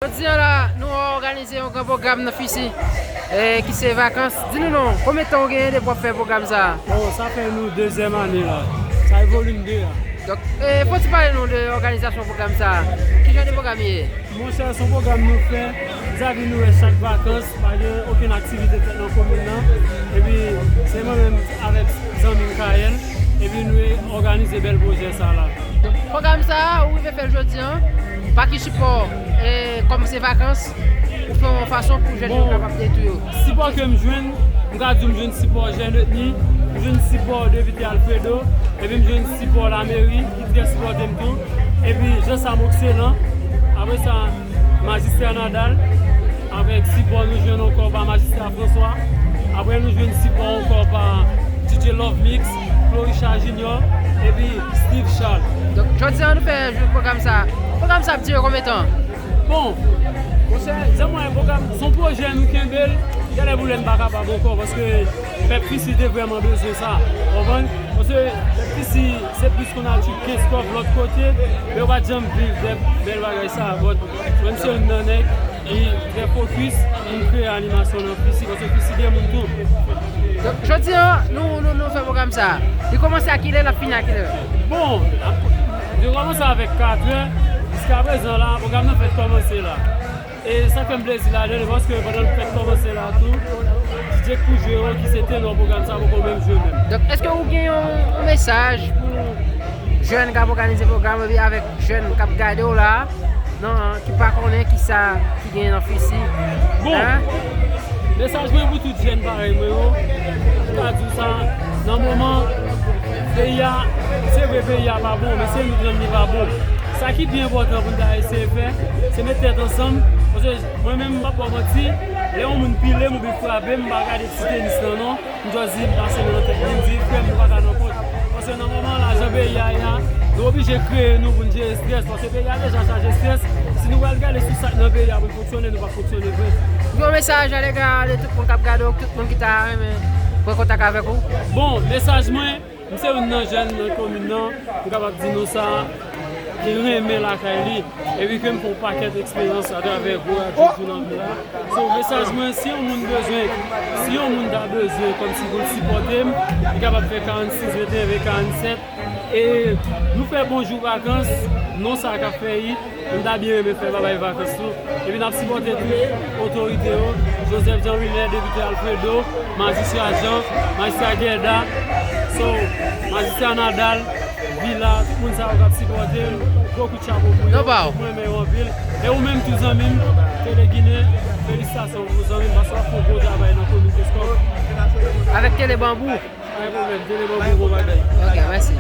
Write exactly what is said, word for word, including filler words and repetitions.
Jodi a la, nou òganize yon gran pwogram nan Fisi, e, ki se vakans. Di nou non, konbyen tan w genyen depi w ap fè pwogram sa a? Bon, sa fè nou dezyèm ane la. Sa e volim de a. Donk, e, fò w ti pale nou de òganizasyon pwogram sa a. Ki jan de pwogram li ye? Monchè, se yon pwogram nou fè, vizavi nou wè chak vakans, pa gen okenn aktivite fèt nan komin nan. Epi, se mwen menm avèk zanmi m Kayèl, epi nou òganize bèl pwojè sa la. Donk, pwogram sa a, ou rive fè l jodi a, pa ki sipò, e, kòm se vakans, ou fè yon fason pou jèn yo kapab detwi yo? Sipò ke m jwenn, m ka di w m jwenn sipò Jèn Etni, m jwenn sipò Depite Alfredo, epi m jwenn sipò lameri ki trè sipòte m tou, epi Jean Sam Excellent, apre sa, Majistra Nadal, avèk sipò nou jwenn ankò pa Majistra François, apre nou jwenn sipò ankò pa D J Love Mix, Florisha Junior, epi Steve Charles. Donk, jodi a nou fè jou pwogram sa. Pwogram sa ap dire konbyen tan? Bon, monchè, jan m wè pwogram, se yon pwojè nou kenbe l, genlè pou lè n pa kapab ankò, paske pèp Fisi te vrèman bezwen sa, w konprann? Paske pèp Fisi, se plis konn al tchoup kenz kòb lòt kote, men yo pa t janm viv de bèl bagay sa, but mwen se youn nan nèg ki trè fokis pou m kreye animasyon nan Fisi, paske Fisi gen moun tou. Donk, jodi a, nou, nou, nou fè pwogram sa. Li kòmanse a kilè, l ap fini a kilè? Bon, ap, li kòmanse avèk katrè, jiskaprezan la, pwogram nan fèk kòmanse la. E sa fè m plezi ladan l, paske pandan l fèk kòmanse la tou, D J k pou jwe yo, ki se tenò pwogram sa, poko menm jwe menm. Donk, èske ou gen yon, yon mesaj pou jèn k ap òganize pwogram, epi avèk jèn k ap gade w la, non, ki pa konnen kisa ki gen nan Fisi? Bon, mesaj mwen pou tout jèn parèy mwen yo, m ka di w sa, nan moman, peyi a, se vre peyi a pa bon, men se nou menm li pa bon. Sa ki pi enpòtan pou n ta eseye fè, se met tèt ansanm, paske mwen menm, m p ap ba w manti, lè yon moun pile m oubyen frape m, m pa gade ti tenis lan non. M just di, m pase men nan tèt li, m di, frè m, nou pa ka nan kont. Paske nan moman la, jan peyi a ye a, nou oblije kreye nou pou n jere estrès, paske peyi a deja chaje estrès. Si nou pral gade sou sa k nan peyi a pou n fonksyone, nou p ap fonksyone vre. Yon mesaj alega de tout moun k ap gade w, tout moun ki ta renmen pran kontak avèk ou? Bon, mesaj mwen, m se youn nan jèn nan komin nan, m kapab di nou sa, ki renmen lakay li, epi ke m fè yon pakèt eksperyans atravè gwo radyo tou nan vil la. So, mesaj mwen, si yon moun bezwen, si yon moun ta bezwen kòmsi pou l sipòte m, li kapab fè karannsis venteyen ven karannsèt. E nou fè bonjou vakans, non sa k ap fè it, m ta byen renmen fè babay vakans tou. Epi n ap sipòte tout otorite yo, Joseph Jean Wilner, Depite Alfredo, Majistra Jean, Majistra Guelda, so, Majistra Nadal, Vila, tout moun sa yo k ap sipòte m, gwo kout chapo pou yo, mwen renmen yo anpil. E ou menm tou zanmi m, Tele Ginen, felisitasyon pou zanmi m, paske w ap fè yon gwo travay nan komin Keskòf. Avèk Tele Banbou. Pa gen pwoblèm, Tele Banbou, bon bagay. Ok, mèsi.